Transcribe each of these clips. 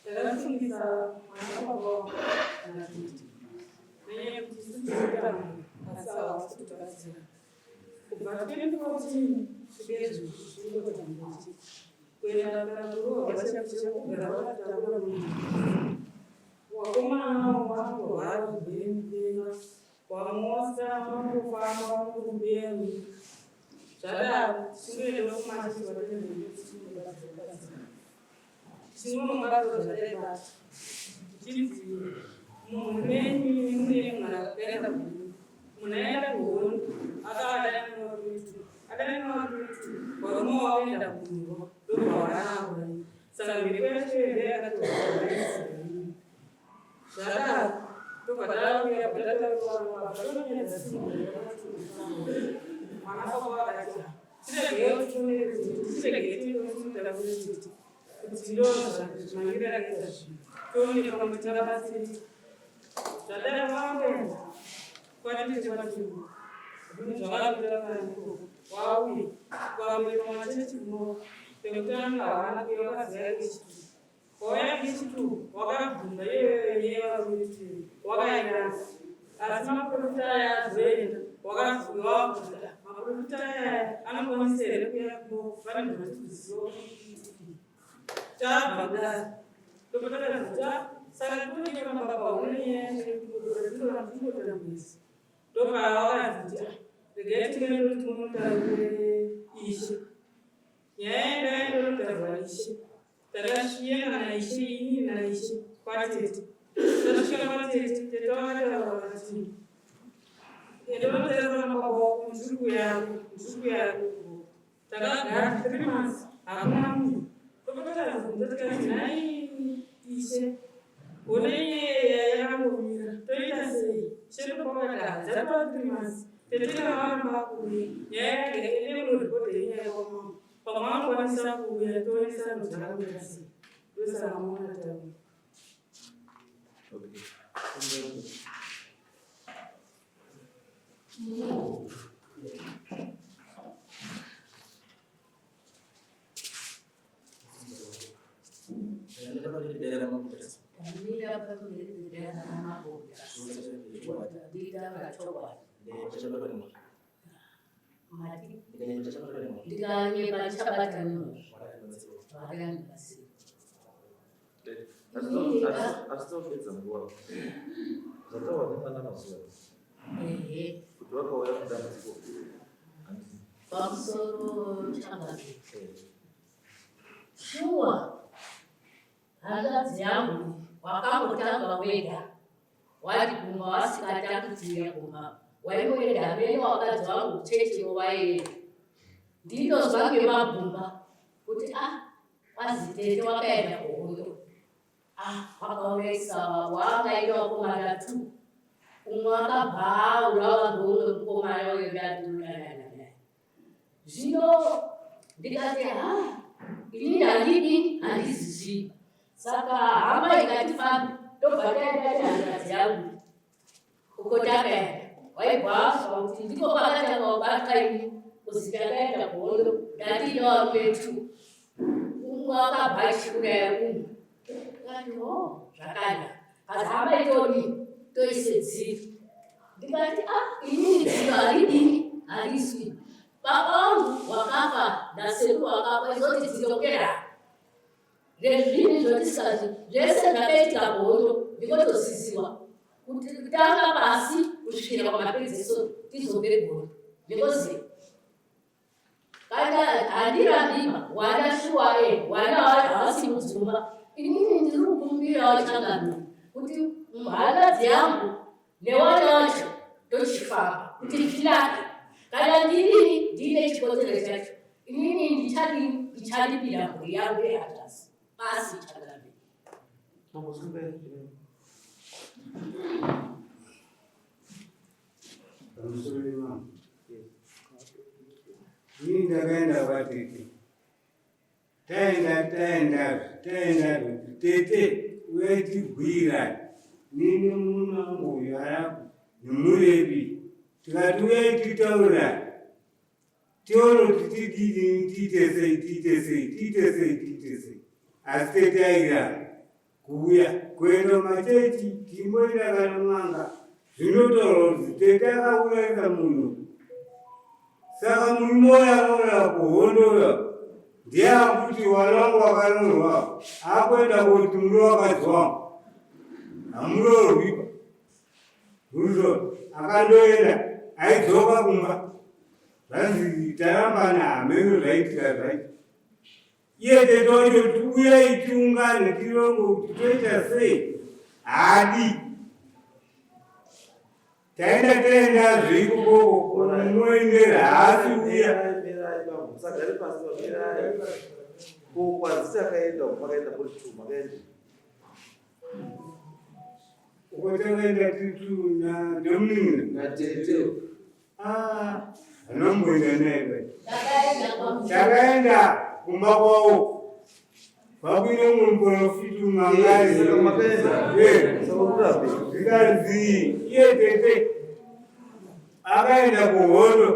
Ndakasungisa mwana wababa wangu kana kuti nenyaya yekuti isu tiri asi havasi kutibatsira. Kubva 2014 kusvika izvozvi tiri kungotambudzika. Kuenda kana kurohwa vachakugara vakatambura munhu. Wakomana wangorwara kubenga wamosa wangofamba wangokubenga zvadaro tinoenda kumachechi vatinobatsira. Tinomubatsira zvataibata tichinzi munhu menyu mune munhu akaenda kuhondo munhu aenda kuhondo akavadana adanana varume varume wavaenda kuhondo ndobva waramba saka mhiko yacho yakati zvadaro ndobva tauya mwana baba vakati tiregei tiregei kuti ndozvamangire akaita zvinhu tooneka pamwe tavabatsiri zvadaro vangoenda kwatiri kwatiri zvavakuita vaniko wauye vamwe pamachechi kuno pekutanga havana kuya vakaziva kechitu wauya kechitu wakabvunza iyoyo yevarume tiri wakaenda asi maprofita aya azoenda wakazouya wabvunza maprofita aya anokwanisa here kuya kuno vane zvatizivo tabva kudaro ndopatakazi saka tooneka mababa unenyaya ndopavakazi kuti regai tiende tinotaurire ishe nyaya yenda yaindonotaurwa ishe takasviyana naishe inini naishe kwatete tasvika kwatete tete vakataura vakati ende vanotarisana baba wako ndiri kuyako ndiri kuyako takagara 3 months hakuna munhu topatazobvunza tikati nhai ishe one yakangomira toita sei ishe ndopakati dzatova 3 months tete navaramba kuuya nyaya yake ende munoripota yenyaya kwamama pamwe vanokwanisa kuuya toonesa kuti zvakamira sei ndosaka maona tauya. Okay. Ndamira pamberi pedare nditaura chokwadi. Mati ndikanyepa ndichabata nemhosva vakandibatsira. Asitopedza nguva zvataurwa nemwana mazuva kuti vakauya kudambudziko. Pamusoro changapi shuwa hanzvadzi yangu wakangotanga wega wati gumba wasikataki gumba waingoenda mene wakadzi wangu kuchechiwo waienda ndinozwa ngemagumba kuti ah kwazi tete wakaenda kuhondo ah wakaurayisa wakaenda wakomana two umwe akabva aurawa ngeumwe mukomana wegadunanana zvino ndikati ha inini handidi handizizii saka hama ikati fambi tobva taenda nehanzvadzi yangu uko takaenda waibva wazwa kuti ndiko kwakatanga kubatwa ini kuzi takaenda kuhondo ndatiine varume two umwe akabva achiuraya umwe kati o zvakanaka kasi hama itoni toise dziri ndikati ah inini dziro haridini harizwi baba vangu wakafa nasekuru wakafa izoti dzirokera rezvinhu zvotisikazi zvese zvakaitika kuhondo ndikotoziziwa kuti kutanga pasi kusvikira kwamapedziso tizobve gondo ndikoziva kana handirambiba wana shuwa e wana havasi mudzimba inini ndiri kukumbirawo changamiro kuti mhanzvadzi yangu newana wacho tochifamba kuti zvinake kana ndirini ndiine chikonzero chacho inini ndichadini ndicharipira mhuri yangu yehanzvadzi basi changamiro. Pamusoro pemambo. Ini ndakaenda kwatete. Taenda taenda taenda kuti tete uyai tigwira nini murume wangu uyu arapo nemurevi tikati uyai titaura tione kuti tidini tiite sei tiite sei tiite sei tiite sei asi tete airamba kuuya kuenda kumachechi timboenda kana n'anga zvinotaura kuti tete akaurayisa munhu saka murume uyo akauraya kuhondo uyo ndiye akuti wana wangu wakaroorwa akuenda kuti muri wakadzi wangu hamuroorwi ruzo akandoenda aidzoka kumba zvanzi tarambana hameno zvaitika zvaiti Iye tete wacho kuti uyai tiungane tironge kuti toita sei haadi. Taenda taendazve ikokoko kunoendera haasi uya. Mirai bambo, musagare pasi mirai. Ko kwanzi takaenda uko makaenda kuri two makaenda. Uko takaenda tiri two na nemunin'ina. Natete. Ah, anomboenda naye bai. Takaenda kumba kwavo kwakuine mumwe muprofiti umwe Saka makaenda? Saka urape. Zvikanzi iye tete akaenda kuhondo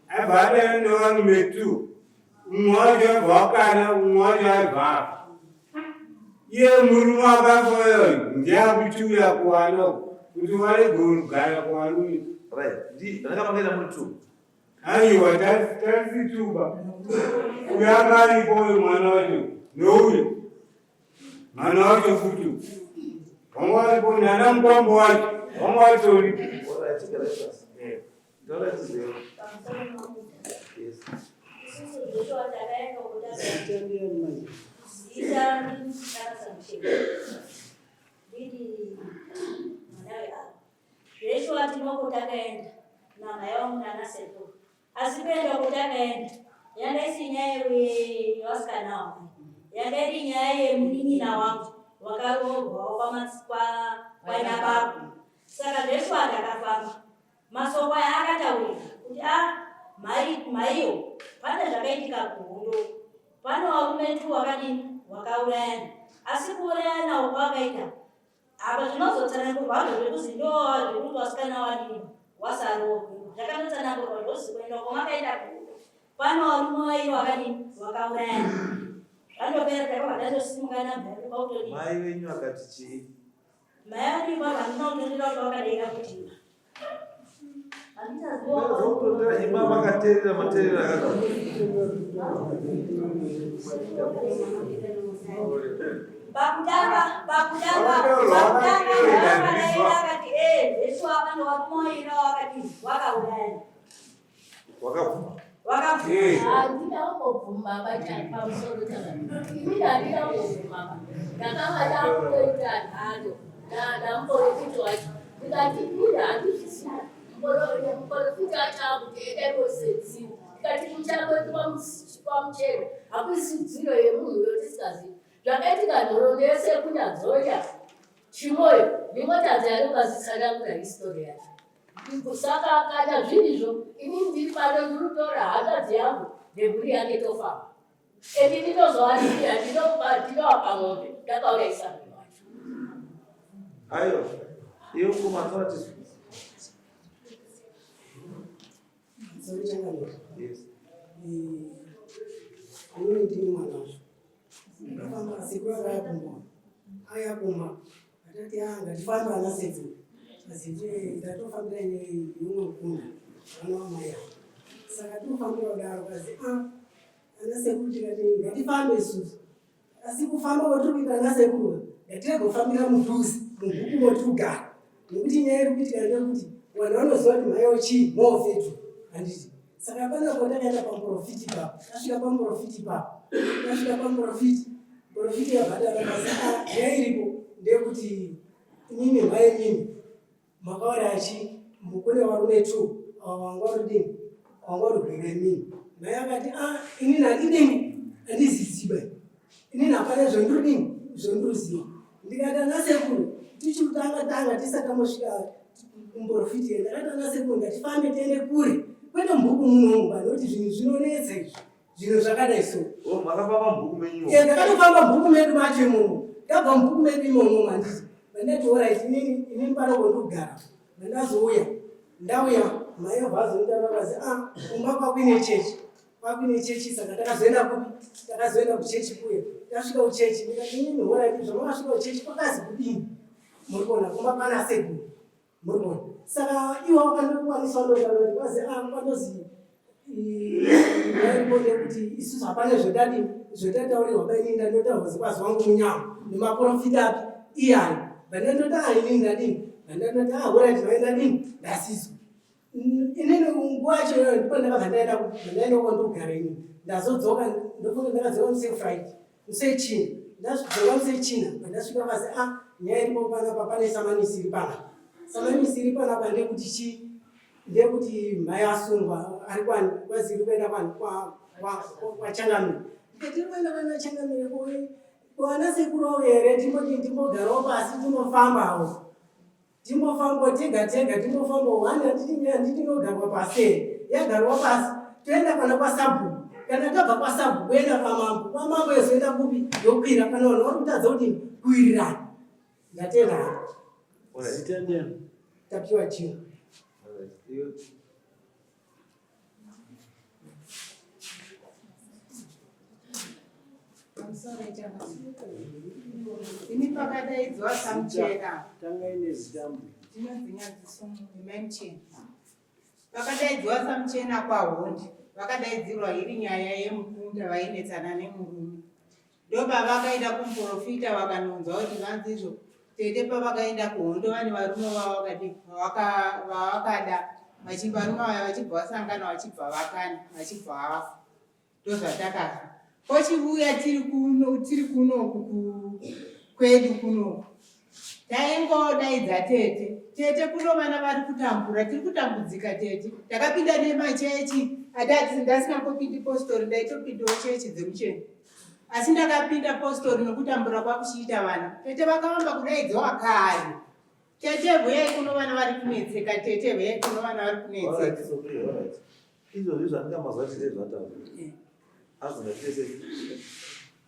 aibva adaenda nevarume two umwe wacho aibva wakana umwe wacho aibva afa iye murume akafa uyo ndiye akuchiuya kuwana uku kuti warege kugara kuvarume. Right. Ndi ndanga makaenda muri two. Aiwa tasituba uyo akaripo uyo mwana wacho nouyo mwana wacho futi wanga waripo nana mukwambo wacho wanga watoripo. Alright, garai pasi. Taura tizewo. Yes. Isusu Joshua takaenda kutanga zita ndakasamusheka ndiri mwana weavo zveshuwa tinoko takaenda namai vangu nanasekuru asi kuenda kutakaenda yanga isi nyaya yevasikana wangu yanga iri nyaya yemunin'ina wangu wakaroorwawo kwanyabako saka zveshuwa ndakafamba Masoko aya akataurika kuti a ah, mhai mhaiyo pane zvakaitika kuhondo pane varume tu wakadini wakaurayana asi kuurayana uko akaita apa zvinozotsanangurwa hazvo zvekuzi ndo zvekuti wasikana wadini wasaroorwa zvakatotsanangurwa zvozi kuenda uko makaita kuhondo pane varume vairi wakadini wakaurayana zvandopera takabva tatosimuka namhai kwautodii Mai venyu akati chii? Mai vangu handina kutondera kuti vakadenga kuti Kutondera imba makateerera mateerera akadaro. Pakutanga pakutanga pakutanga vakadaira akati eh Jesu akanga wakumoira wakati wakauraya. Wakabvuma. Wakabvuma. Handina kumbobvuma pamusoro chakadai. Ini handina kumbobvuma. Ndakanga ndakutoita nhando namuporofiti wacho. Ndikati ini handizvisi muporofiti wacho akuti endai kosedziwa. Ndikati kuchakoitwa kwamuchero hakuisi dziro yemunhu uyo tisingazivi. Zvakaitika nhoroondo yese yekunyadzonya Chimoyo ndingotadza here ukazitsanangura history yacho. Saka kana zvirizvo ini ndiri pano ndiri kutora hanzvadzi yangu nemhuri yake tofamba and ndinozoasiya ndinovapa mombe ndakaurayisa munhu wacho. Ayo, iwe kumatora tisu. Sorry, changamire. Yes. Inini ndini mwana wacho. Ndakafamba sekuru akaya kumba. Aya kumba. Atati ah ngatifambe ana sekuru. Asi ndatofambira neumwe mukunda. Mwana wamai ava. Saka tofambira kudaro kazi ah ana sekuru tikati ngatifambe isusu. Asi kufamba kwatiri kuita ana sekuru ngatirege kufambira mudhuze mubhuku motiri kugara. Nekuti nyaya iri kuitika ndeyekuti vanhu vanoziva kuti mhaiwo chii mofetu handiti. Saka pana kwatakaenda pamuprofiti ipapo, tasvika pamuprofiti ipapo, tasvika pamuprofiti, muprofiti yabhadhara basa. Ah, nyaya iripo ndeyekuti imimi mhai imimi makauraya chii kune varume two ava vanga vari dini vanga vari rwere imimi. Mhai akati ah, inini handidini handiziziba inini hapana zvandiri dini zvandiriziva. Ndikati ana sekuru tichikutanga tanga tisati tambosvika Muporofiti ndakati ana sekuru ngatifambe tiende kure kwete mubhuku munomu vanoti zvinhu zvinonetsa izvi. Zvinhu zvakadai so. Oh, makafamba mubhuku menyu. Eh, ndakatofamba mubhuku medu macho imomo. Ndabva mubhuku medu imomo manditi. Vandati alright, inini inini pano kondogara. Ndazouya. Ndauya mai vazonda vakazi ah kumba kwakuine chechi. Kwakuine chechi saka takazoenda kupi? Takazoenda kuchechi kuya. Tasvika kuchechi ndikati inini alright zvamakasvika kuchechi kwakazi kudini? Muri kuona kumba pana sekuru. Muri kuona? Saka iwo wakandokwanisa ndotaura kuti kwazi ah kwandozi yairipo ndekuti isusu hapana zvetadi zvetataurirwa bainini ndandotaurwa zikwazi wangu munyama nemaprofita api iyayo bandandoti ah inini ndadini bandandoti ah horaiti mai ndadini ndasizwa inini nguva yacho iyoyo ndipo ndakabva ndaenda ndaenda kwandogara inini ndazodzoka ndofunga ndakadzoka musi friday musi wechina ndadzoka musi wechina pandasvika pasi a nyaya iripo panapa pane samanisi iri panapa samanisi iri panapa ndekuti chii ndekuti mhai asungwa ari kwani kwazi iri kuenda kwani kwachangamire ndikati iri kuenda kwana changamire kwana sekuru wavo here timboti timbogarawo pasi timbofambawo timbofambawo tega tega timbofambawo wani handiti inogarwa pasi here yagarwa pasi toenda kwana kwasabhuku kana tabva kwasabhuku kuenda kwamambo kwamambo yozoenda kupi yokwira kana vanhu vari kutadza kuti kuwirirana ndatenda Zita ndiani? Tapiwa Jira. Ini pakadaidzwa samuchena. Tangai nezita mbuya. Ndinonzi Nyadziso mai Muchena. Vakadaidzwa samuchena kwaHondi. Vakadaidzirwa iri nyaya yemukunda vainetsana nemurume. Ndopavakaenda kumuporofita vakanonzwa kuti vanzi izvo tete pavakaenda kuhondo vane varume vavakadi vavakada varume vaya vachibva vasangana vachibva vakana vachibva vafa ndozvatakafa kochivuya tiri kuno tiri kunoku kwedu kunoku taingodaidza tete tete kuno vana vari kutambura tiri kutambudzika tete takapinda nemachechi adati ndasingambopindi postori ndaitopindawo chechi dzemucheni asi ndakapinda postori nokutambura kwakuchiita vana tete vakavamba kudaidzawa kare tete vuyai kuno vana vari kunetseka tete vuyai kuno vana vari kunetseka izvozvi zvandingamazwa tise zvataura eh. asi ngatise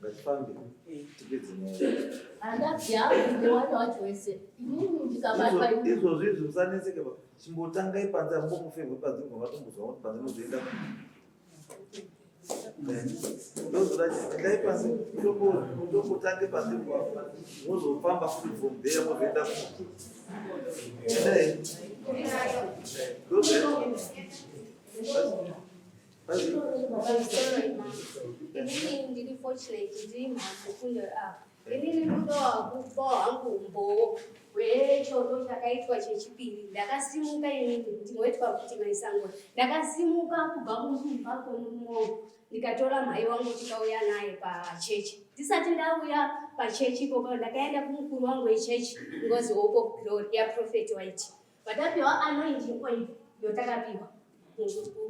ngatifambe eh. tipedze nyaya handabyakuwana wacho wese inini ndikabatwa izvozvi izvi musanetseke chimbotangai panze amumbomufemwe panze mubva matombozwa kuti panze mozoenda ndozoda endai pasi ndombotange pasi mozofamba futi from there mozoenda endai Inini ndiri fortunate ndiri mhambo kunde apa. Inini ndodawo kupawo hangu umbowo hwechoto chakaitwa chechipiri. Ndakasimuka inini ndinoitwa kuti maisango. Ndakasimuka kubva kumba kwemurume wangu ndikatora mhai wangu tikauya naye pachechi. Ndisati ndauya pachechi ipopo ndakaenda kumukuru wangu wechechi ngozi Hope of Glory yaProphet White. Vatapiwa anointing oil yotakapiwa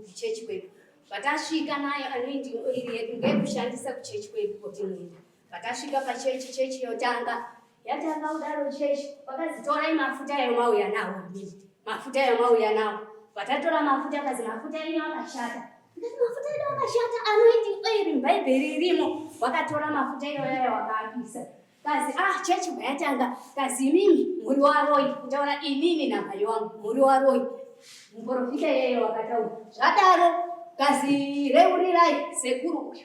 kuchechi kwedu. Vatasvika nayo anointing oil yedu ngeyekushandisa kuchechi kwedu kwatinoenda. Patasvika pachechi, chechi yotanga. Yatanga kudaro chechi, vakazi torai mafuta ayo mauya nawo imimi. Mafuta ayo mauya nawo. Vatatora mafuta akazi mafuta enyu akashata. Ndikati mafuta edu akashata anointing oil muBhaibheri irimo. Vakatora mafuta iyoyo ayo vakaapisa. Kazi ah chechi bwayatanga kazi imimi muri waroi kutaura imimi namai wangu muri waroi. Muprofita iyeyo wakataura. Zvadaro kazi reurirai sekuru uyu.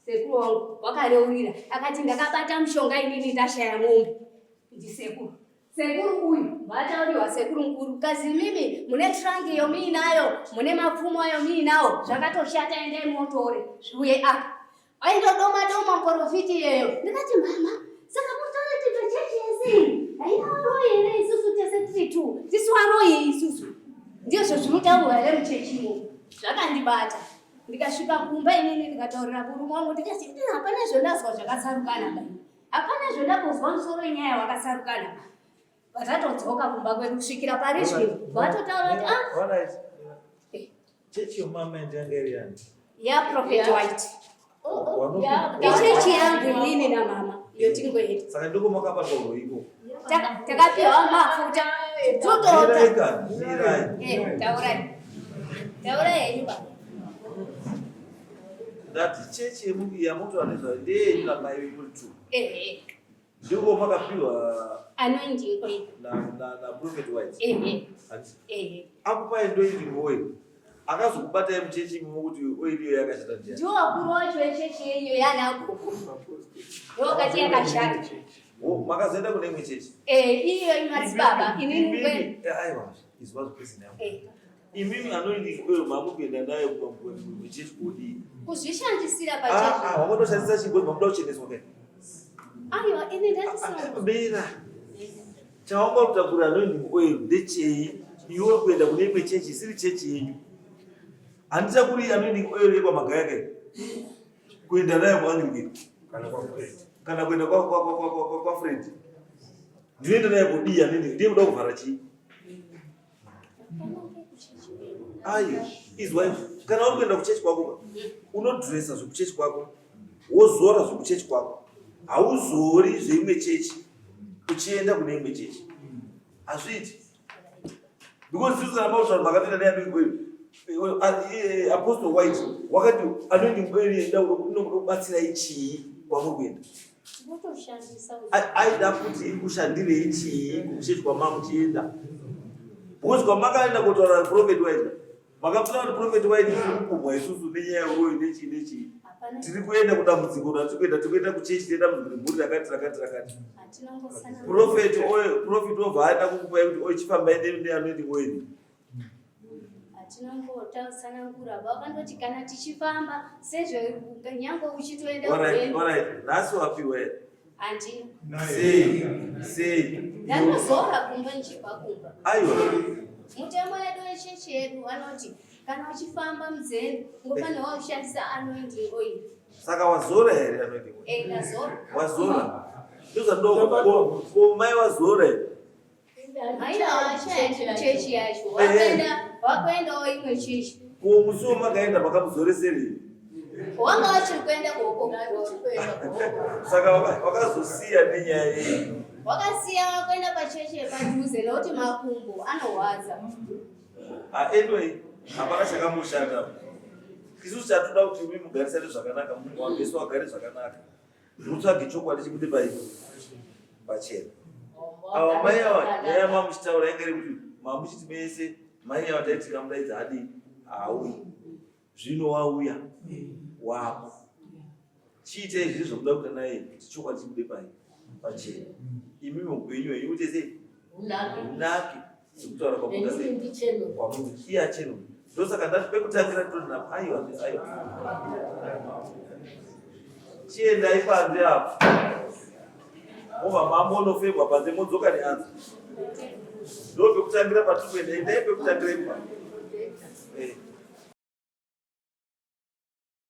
Sekuru wangu wakareurira akati ndakabata mushonga inini ndashaya mombe ndisekuru. Sekuru uyu vatauriwa sekuru mukuru kazi mimi mune trunk iyo miinayo mune mapfumo ayo miinawo zvakatoshata endai motore zviuye apa. Aindodoma doma muporofiti iyeyo ndikati mama saka motore tito chechi yese iyi haina varoyi here isusu tese tiri two tisu varoyi isusu ndizvo zvinotaurwa here muchechimo zvakandibata. Ndikasvika kumba inini ndikataurira murume wangu ndikati ini hapana zvondazwa zvakatsarukana ba hapana zvondambozwa musoro wenyaya wakatsarukana ba vatatodzoka kumba kwedu kusvikira pari zvino vatotaura kuti ah eh. Chechi yomama yanga iri yani ya Prophet White oh, oh, ichechi yangu inini namama yotingoenda saka ndiko makabatwa uroiko takapiwa mafuta totota eh, taurai taurai henyu baba. Ndati chechi yamunotaura nezvayo ndeyenyu namai venyu muri two. Ehe. Ndiko makapiwa anointing oil naProphet White. Ehe. Handiti? Ehe. Akupai anointing oil. Akazokubatai muchechi imomo kuti oil iyo yakashata ndiani? Ndiwo wakuru wacho wechechi yenyu yana gogo. Ndokati yakashata. Oh, makazoenda kune imwe chechi? Eh, iyo madzibaba inini Imimi, aiwa, izwa zvipesi nayo. Eh. Imimi anointing oil mamukuenda nayo kuchechi kodii? Kuzvishandisira Ah, pachechi. ah, wakandoshandisa chigwe mamuda kucheneswa kai? Aiwa, ini ndandisina. Bera. Chawanga kutakura anointing oil ndechei? Iwe kuenda kune imwe chechi isiri chechi yenyu. Handitakuri anointing oil yekwamagaya kai. Kuenda nayo kuAnglican. Kana kwaFred. Kana kuenda kwaFred. Ndinoenda nayo kudii anointing? Ndiye kuda kuvhara chii? Ayo, izwai, kana uri kuenda kuchechi kwako, unodresa zvekuchechi kwako, wozora zvekuchechi kwako. Hauzori zveimwe chechi uchienda kune imwe chechi. Hazviiti. Because isusu kana mautaura makatoenda neanointing oil. Apostle White wakati anointing oil inoda kubatsirai chii kwamuri kuenda? Tinotoshandisa. Aida kuti ikushandirei chii kuchechi kwamamuchienda. Because kwamakaenda kotaura Prophet White, makafunga kuti Prophet White tiri kupumwa isusu nenyaya yeuroyi nechii nechii. Hapana. Tiri kuenda kudambudziko ratiri kuenda, tiri kuenda kuchechi tine dambudziko remhuri rakati rakati rakati. Hatinongosana. Prophet oil, prophet obva aenda kukupai kuti oil chifambai neanointing oil. Hatinongotsanangura vakandoti kana tichifamba sezvo nyange uchitoenda Alright, kuenda alright. Nhasi wapiwa here? Handina. Sei? Sei? Ndanozora kumba ndichibva kumba. Aiwa. Mutemo yedu yechechi yedu vanoti kana uchifamba mudzeni ungofanirwa kushandisa anointing oil. Saka wazora here anointing oil? Eh, ndazora. Wazora. Ndozvandoo ko mai wazora here? Haiwa, achaendi kuchechi yacho, wakuendawo imwe chechi. Ko musi wamakaenda makamuzoreserei? Wanga vachiri kuenda kuhoko. Saka wakazosiya nenyaya yei? Wakasiya wakuenda pachechi yepadhuze nekuti makumbo anorwadza. Ah, anyway, hapana chakamushata. Isusu chatoda kuti imi mugarisane zvakanaka, wambeso wagare zvakanaka. Mutsvage chokwadi chibude pachena. Ava mai ava, nyaya yamamuchitaura yanga iri kuti mamuchiti mese mai ava taiti tikamudaidza adii haauyi. Zvino wauya wako. Chiitai zviri zvamuda kuita naye kuti chokwadi chibude pachena. Imi muupenyu hwenyu muite sei? Hunake. Sekutaura kwamuita sei? Kwamuita. Iye achenurwe. Ndosaka ndati pekutangira titori napo. Aiwa, aiwa. Chiendai panze apo. Mobva mamonofemwa panze modzoka neanza. Ndo pekutangira patiri kuenda. Endai pekutangira ipapo.